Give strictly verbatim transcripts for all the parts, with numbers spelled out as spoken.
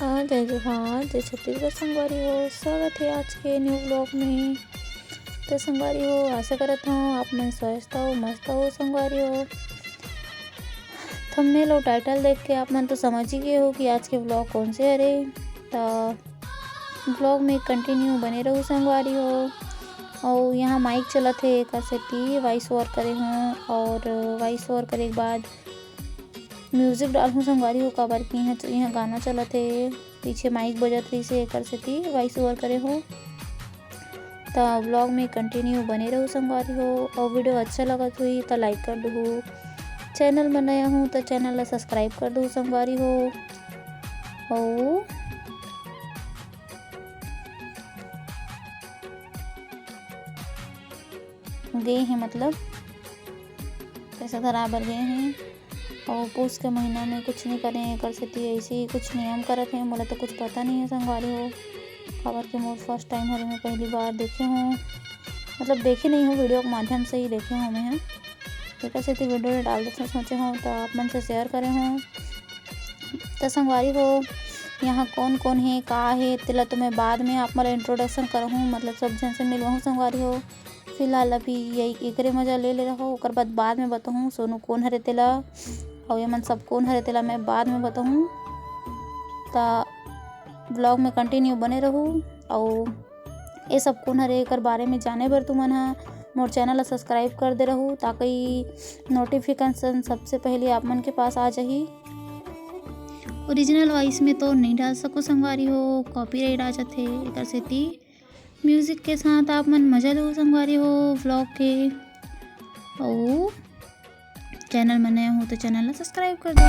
हाँ, जय जोहार, जय छत्तीसगढ़ संगवारी हो। स्वागत है आज के न्यू व्लॉग में। तो संगवारी हो, आशा करत हूँ आप मन स्वस्थ हो, मस्त हो संगवारी हो। थंबनेल और टाइटल देख के आप मन तो समझ ही गए हो कि आज के व्लॉग कौन से हरे। तो व्लॉग में कंटिन्यू बने रहू संगवारी हो। और यहाँ माइक चलत है, एकर सेती वॉइस ओवर करे हूँ और वॉइस ओवर करे के बाद म्यूजिक डालहूँ संगवारी हो, काबर कि यहाँ, यहाँ गाना चलत हे, पीछे माइक बजत रहिस हे, एकर सेती वॉइस ओवर करे हूँ। त व्लॉग में कंटिन्यू बने रहू संगवारी हो, और वीडियो अच्छा लगत होही त लाइक कर दुहू, चैनल में नया हूँ त चैनल ला सब्सक्राइब कर दुहू संगवारी हो। और गए हैं, मतलब पैसा धरा बर गए हैं। और पूस के महीना में कुछ नहीं करे, एकर सेती ऐसे ही कुछ नियम करत हैं। मोला तो कुछ पता नहीं है संगवारी हो, काबर के मोर फर्स्ट टाइम हरे, मैं पहली बार देखे हूँ, मतलब देखे नहीं हूँ, वीडियो के माध्यम से ही देखे हूँ मैं ह। एकर सेती वीडियो डाल देते सोचे हूँ, तो आप मन से शेयर करे हूँ। तो संगवारी हो, यहाँ कौन कौन है, का है, तेला तो मैं बाद में आप मन ला इंट्रोडक्शन करहूँ, मतलब सब झन से मिलवाहूँ संगवारी हो। फिलहाल अभी यही एकरे मजा ले ले रहो, ओकर बाद, बाद में बताहूँ सोनू कौन हरे तेला, अउ ये मन सब कौन हरे तेला मैं बाद में बताहूँ। त व्लॉग में कंटिन्यू बने रहू, अउ ये सब कौन हरे एकर बारे में जाने बर तुमन ह मोर चैनल ला सब्सक्राइब कर दे रहू, ताकि नोटिफिकेशन सबसे पहले आप मन के पास आ जाही। ओरिजिनल वॉइस में तो नहीं डाल सको संगवारी हो, कॉपीराइट आ जाथे, एकर सेती म्यूजिक के साथ आप मन मजा लो संगवारी हो व्लॉग के। अउ चैनल में नया हो तो चैनल ला सब्सक्राइब कर दो।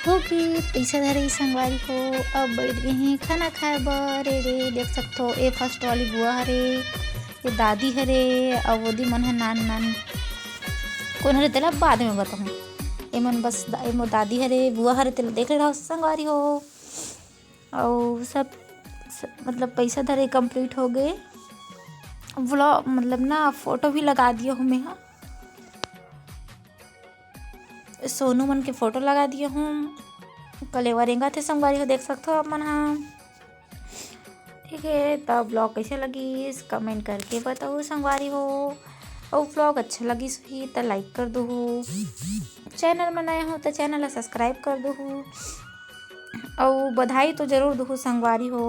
होगे, पैसा धरे संगवारी हो, अब बैठ गए हैं खाना खाए बर। ए दे, देख सकथो, ए फर्स्ट वाली बुआ हरे, ये दादी हरे, अउ ओदी मन ह नान नान। कोन हरे तेला बाद में बताहूँ। एमन बस दा-, ए मोर दादी हरे, बुआ हरे, तेला देख ले रहो संगवारी हो। अउ सब, स-, मतलब पैसा धरे कंप्लीट हो गए। व्लॉग मतलब ना, फोटो भी लगा दिए हूँ मैं, हाँ। सोनू मन के फोटो लगा दिए हूँ। कलेवा रेंगत हे संगवारी हो, देख सकथो आप मन हा। ठीक है, त व्लॉग कैसे लगिस कमेंट करके बताओ संगवारी हो। अउ व्लॉग अच्छा लगिस होही त लाइक कर दो, चैनल में नया हो त चैनल ला सब्सक्राइब कर दो, अउ बधाई तो जरूर दो संगवारी हो।